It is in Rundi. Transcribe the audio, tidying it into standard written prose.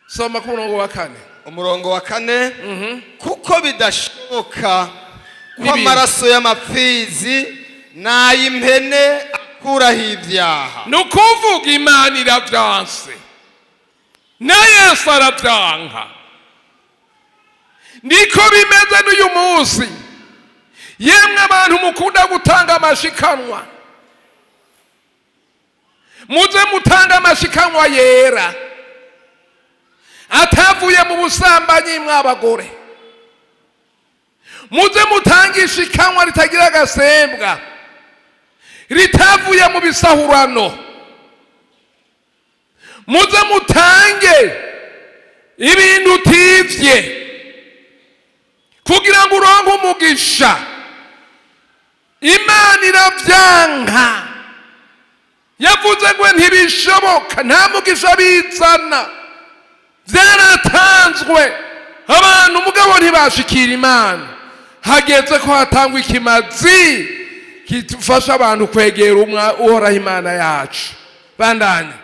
Soma ku murongo wa kane. Umurongo wa kane: Kuko bidashoboka ko N'ibindi. amaraso y'amapfizi n'ay'impene akuraho ibyaha. Ni ukuvuga Imana iravyanse, na Yesu aravyanka. Niko bimeze n'uyu munsi. Yemwe abantu mukunda gutanga amashikanwa, muze mutanga amashikanwa yera atavuye mu busambanyi. Mw'abagore, muze mutange ishikanwa ritagira agasembwa, ritavuye mu bisahurano. Muze mutange ibintu utivye kugira ngo uronke umugisha. Imana iravyanka, yavuze ngo ntibishoboka, nta mugisha bizana. Byaratanzwe abantu, mugabo ntibashikira Imana. Hageze ko hatangwa ikimazi kidufasha abantu kwegera Uhoraho Imana yacu. Bandanya.